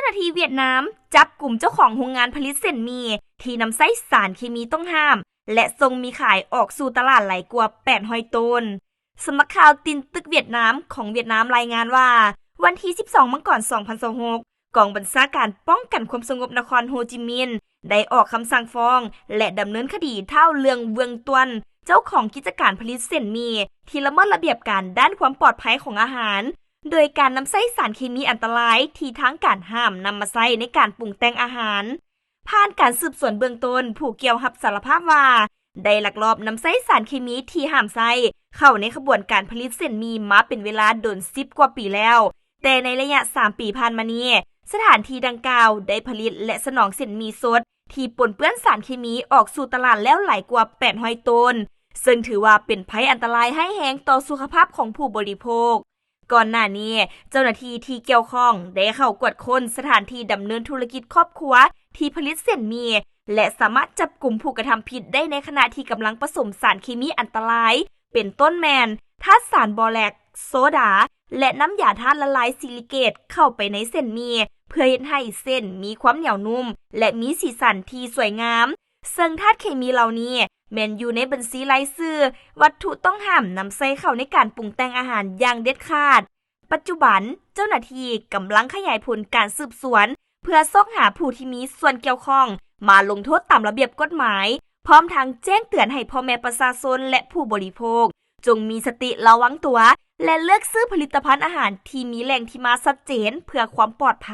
າທີ່ຫວຽດນາມຈັບກຸມເຈົ້າຂອງໂຮງງານຜະລິດເສັ້ນໝີ່ທີ່ນຳໃຊ້ສານເຄມີຕ້ອງຫ້າມ ແລະ ສົ່ງໝີ່ຂາຍອອກສູ່ຕະຫຼາດຫຼາຍກວ່າແປດຮ້ອຍໂຕນ. ສຳນັກຂ່າວ Tin Tức Việt Nam ຂອງຫວຽດນາມລາຍງານວ່າ ວັນທີສິບສອງ ມັງກອນ ສອງພັນຊາວຫົກ ກອງບັນຊາການປ້ອງກັນຄວາມສະຫງົບນະຄອນໂຮຈິມິນ ໄດ້ອອກຄຳສັ່ງຟ້ອງ ແລະ ດຳເນີນຄະດີທ້າວ Lương Vương Tuân ເຈົ້າຂອງກິດຈະການຜະລິດເສັ້ນໝີ່ທີ່ລະເມີດລະບຽບການດ້ານຄວາມປອດໄພຂອງອາຫານ ໂດຍການນຳໃຊ້ສານເຄມີອັນຕະລາຍທີ່ທາງການຫ້າມນຳມາໃຊ້ໃນການປຸງແຕ່ງອາຫານ. ຜ່ານການສືບສວນເບື້ອງຕົ້ນ, ຜູ້ກ່ຽວຮັບສາລະພາບວ່າ ໄດ້ລັກລອບນຳໃຊ້ສານເຄມີທີ່ຫ້າມໃຊ້ເຂົ້າໃນຂະບວນການຜະລິດເສັ້ນໝີ່ມາເປັນເວລາດົນສິບກວ່າປີແລ້ວ, ແຕ່ໃນໄລຍະສາມປີຜ່ານມານີ້, ສະຖານທີ່ດັ່ງກ່າວໄດ້ຜະລິດ ແລະ ສະໜອງເສັ້ນໝີ່ສົດທີ່ປົນເປື້ອນສານເຄມີອອກສູ່ຕະຫຼາດແລ້ວຫຼາຍກວ່າແປດຮ້ອຍໂຕນ, ເຊິ່ງຖືວ່າເປັນໄພອັນຕະລາຍຮ້າຍແຮງຕໍ່ສຸຂະພາບຂອງຜູ້ບໍລິໂພກ. ກ່ອນໜ້ານີ້, ເຈົ້າໜ້າທີ່ທີ່ກ່ຽວຂ້ອງໄດ້ເຂົ້າກວດຄົ້ນສະຖານທີ່ດຳເນີນທຸລະກິດຄອບຄົວທີ່ຜະລິດເສັ້ນໝີ່ ແລະ ສາມາດຈັບກຸມຜູ້ກະທຳຜິດໄດ້ໃນຂະນະທີ່ກຳລັງປະສົມສານເຄມີອັນຕະລາຍ ເປັນຕົ້ນແມ່ນ ທາດສານບອແລັກ, ໂຊດາ ແລະ ນ້ຳຢາທາດລະລາຍຊີລິເກດເຂົ້າໄປໃນເສັ້ນໝີ່ ເພື່ອເຮັດໃຫ້ເສັ້ນມີຄວາມໜຽວນຸ້ມ ແລະ ມີສີສັນທີ່ສວຍງາມ. ເຊິ່ງທາດເຄມີເຫຼົ່ານີ້ແມ່ນຢູ່ໃນບັນຊີລາຍຊື່ວັດຖຸຕ້ອງຫ້າມນຳໃຊ້ເຂົ້າໃນການປຸງແຕ່ງອາຫານຢ່າງເດັດຂາດ. ປັດຈຸບັນ, ເຈົ້າໜ້າທີ່ກຳລັງຂະຫຍາຍຜົນການສືບສວນ ເພື່ອຊອກຫາຜູ້ທີ່ມີສ່ວນກ່ຽວຂ້ອງມາລົງໂທດຕາມລະບຽບກົດໝາຍ, ພ້ອມທັງແຈ້ງເຕືອນໃຫ້ພໍ່ແມ່ປະຊາຊົນ ແລະ ຜູ້ບໍລິໂພກ ຈົ່ງມີສະຕິລະວັງຕົວ ແລະ ເລືອກຊື້ຜະລິດຕະພັນອາຫານທີ່ມີແຫຼ່ງທີ່ມາຊັດເຈນເພື່ອຄວາມປອດໄພ.